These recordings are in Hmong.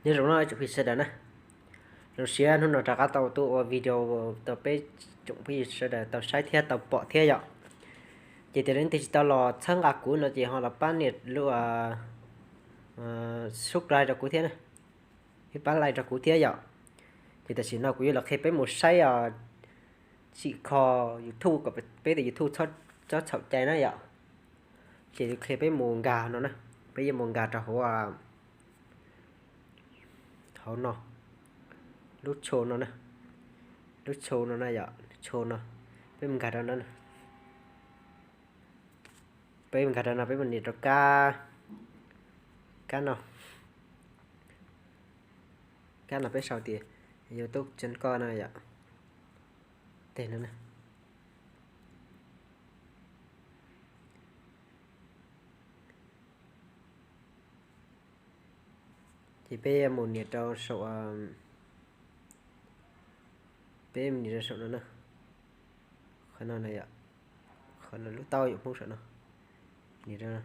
Nyob zoo no tsoom phooj ywg sawv daws na, zoo siab hnub no rov qab tau tuaj ua video rau peb tsoom phooj ywg sawv daws tau saib thiab tau pom thiab yom. Ces tias leej twg tsis tau los txhawb nqa kuv no ces ho los pab nias lub subscribe rau kuv thiab na, thiab pab like rau kuv thiab yom. Ces tam sim no kuv yuav los qhia peb mus saib os, tsim kho YouTube kom peb tus YouTube txhob txhaum cai na yom. Ces qhia peb mus nkag no na, peb yuav mus nkag rau hauv hauv no, lub tsho no na, lub tsho no na yom, tsho no, peb mus nkag rau no, peb mus nkag rau no, peb mus nias rau kab, kab no, kab no peb sau tias YouTube channel no yom, tej no na. Ces peb mus nias rau saum, peb mus nias rau saum no na, qhov no na yom, qhov no lub taub hau Hmoob saum no, nias rau no.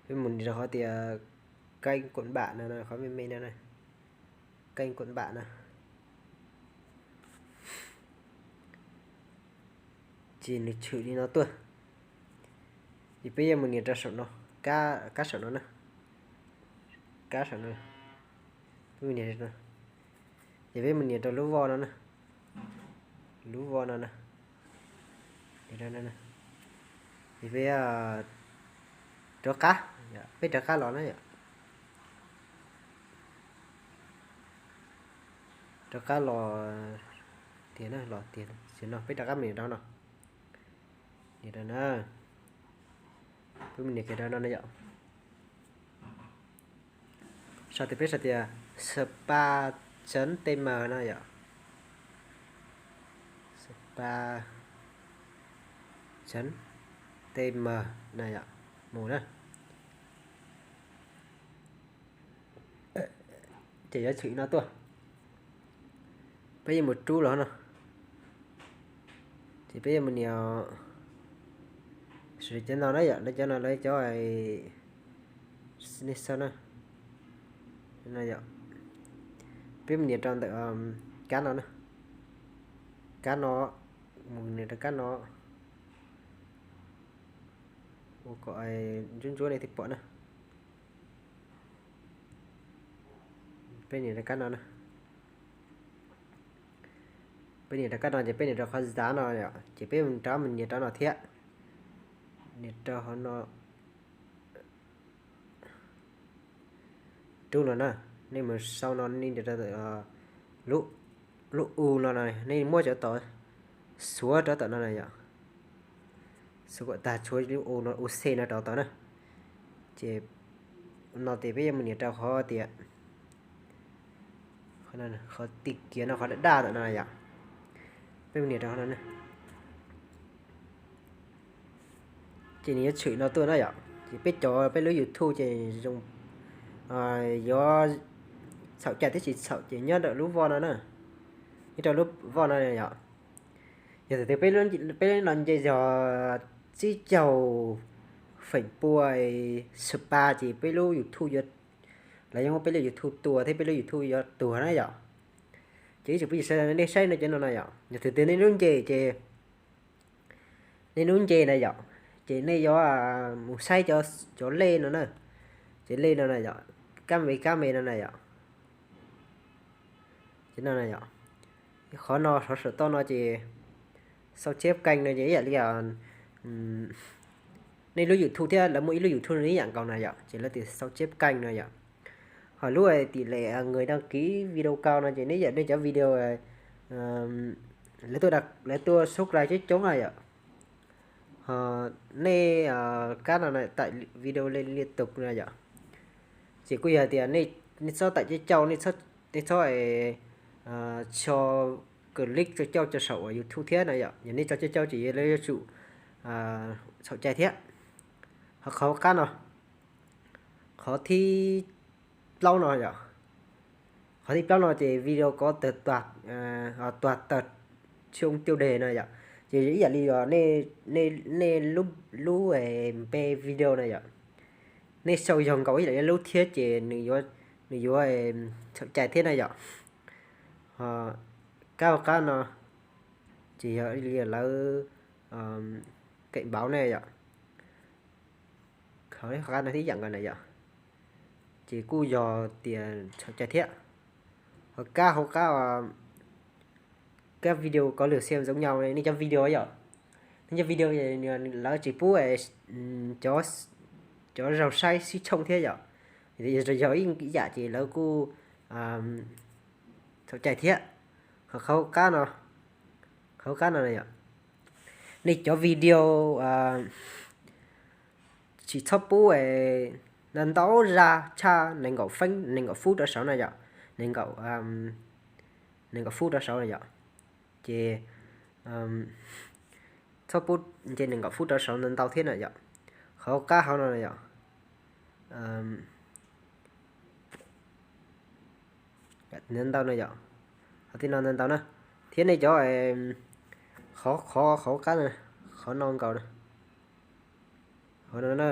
Peb mus nias rau qhov tias kênh của bạn no, qhov me me no, kênh của bạn no. Ces nws tshwm li no tuaj. Ces peb yuav mus nias rau saum no, kab saum no na, kab saum no, peb mus nias, ces peb mus nias rau lub voj no na, lub voj no na, ces peb rov qab, peb rov qab los na yom, rov qab los tiag na, los tiag, tam sim no peb rov qab mus nias rau no, nias rau na, peb mus nias kiag rau no na yom. Sau tias, peb sau tias spa chấm tm no yom, spa chấm tm no yom, mus na. Ces yuav tshwm no tuaj, peb yuav mus rub los no, ces peb yuav mus nias, saum cov no na yom, lawv cov no lawv cov, nej saib na, peb mus nias rau ntawm kab no na, kab no, mus nias rau kab no, ua kom ntsuab ntsuab nej thiaj pom na. Peb nias rau kab no na, peb nias rau kab no ces peb nias rau qhov zav no yom, ces peb rov mus nias rau no thiab, nias rau qhov no, rub no na, nej mus sau no nej nias rau lub u no, nej muab cov tod xuav rau tom no na yom, xuav kom tag, tshuav lub u no, u c no rau tom na. Ces no ces peb yuav mus nias rau qhov tias, qhov tim kiav no, qhov daj daj tom no yom, peb mus nias rau qhov no na. Ces nws yuav tshwm no tuaj na yom, ces peb cov peb lub YouTube ces zoo, yuav txhaum cai thiab tsis txhaum ces nyob rau lub voj no na, nyob rau lub voj no yom. Yog thaum twg peb lub no nce yog tsib caug feem pua spa ces peb lub YouTube yuav, lawv yuav muab peb lub YouTube tua thiab peb lub YouTube yuav tuag na yom. Ces ib tsoom phooj ywg sawv daws nej saib no cov no na yom, yog thaum twg nej lub nce ces, nej lub nce na yom, ces nej yuav mus saib cov lej no na, cov lej no na yom, kab me kab me no na yom. Ces no na yom, qhov no qhov saum toj no ces sau chép kênh no ces ib yam li nej lub YouTube thiab lawv muaj ib lub YouTube no ib yam nkaus na yom, ces lawv tias sau chép kênh no yom. Ho lub tỷ lệ người đăng ký video cao no ces nej yam nej cov video lawv tuaj subscribe coob coob na yom. Ho nej kab no tải video lên liên tục no yom. Ces kuj yog tias nej txhob tải coob coob, nej txhob tso clip coob coob rau saum YouTube thiab na yom, yog nej tso coob coob ces lawv yuav tsum txhaum cai thiab. Ho qhov kab no, qhov thib plaub no yom, qhov thib plaub no ces video có tag, tua tag, chôn tiêu đề no yom, ces ib yam li yog nej lub npe video na yom. nej sau yog nkaus ib lub thiab ces nws yuav txhaum cai thiab na yom. Ho kab hauv qab no ces yog li lawv cảnh báo ne yom. Hauv qab no tib yam nkaus na yom, ces kuj yog tias txhaum cai thiab. Ho kab hauv qab, các video có lượt xem giống nhau, nej cov video yom, nej cov video lawv tsis pub cov zaug saib sib tshooj thiab yom. Yog ib yam ces lawv kuj txhaum cai thiab. Ho qhov hauv qab no, qhov hauv qab no yom, nej cov video tsis txhob pub ntau ntau zaj tshaj nees nkaum feeb, nees nkaum phút rov saud na yom, nees nkaum, nees nkaum phút rov saud na yom. Ces txhob pub nce nees nkaum phút rov saud ntau ntau thiab na yom. Qhov hauv qab hauv no na yom, ntau ntau na yom, qhov tib no ntau ntau na, thiab nej cov, qhov, qhov hauv qab, qhov no nkaus, qhov no,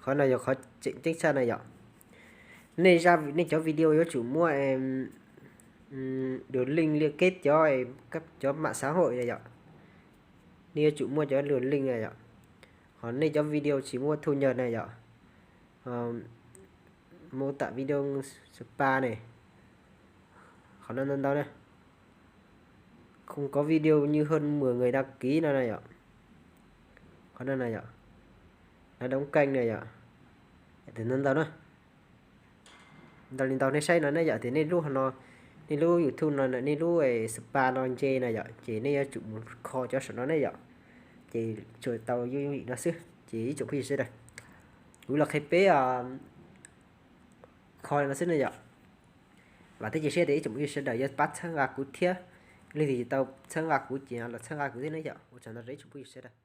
qhov no yog qhov tseem ceeb tshaj na yom. Nej, nej cov video yuav tsum muaj đường link liên kết cov, cov mạng xã hội na yom. Nej yuav tsum muaj cov đường link na yom. Ho nej cov video tsis muaj thu nhập na yom, mô tả video spam ne, qhov no ntau ntau na, không có video như hơn mười người đăng ký no na yom. Qhov no na yom, lawv đóng kênh na yom, ntau ntau na. Ntau li ntau nej saib no ne yom, tias nej lub no, nej lub YouTube no, nej lub spam no nce na yom, ces nej yuav tsum mus kho cov saum no ne yom. Ces tsuas tau yooj yim no xwb ces ib tsoom phooj ywg sawv daws, kuv los qhia peb kho no xwb ne yom. Vam thiab cia siab tias ib tsoom phooj ywg sawv daws yuav pab txhawb nqa kuv thiab, leej twg tsis tau txhawb nqa kuv ces los txhawb nqa kuv thiab ne yom. Ua tsaug ntau rau ib tsoom phooj ywg sawv daws.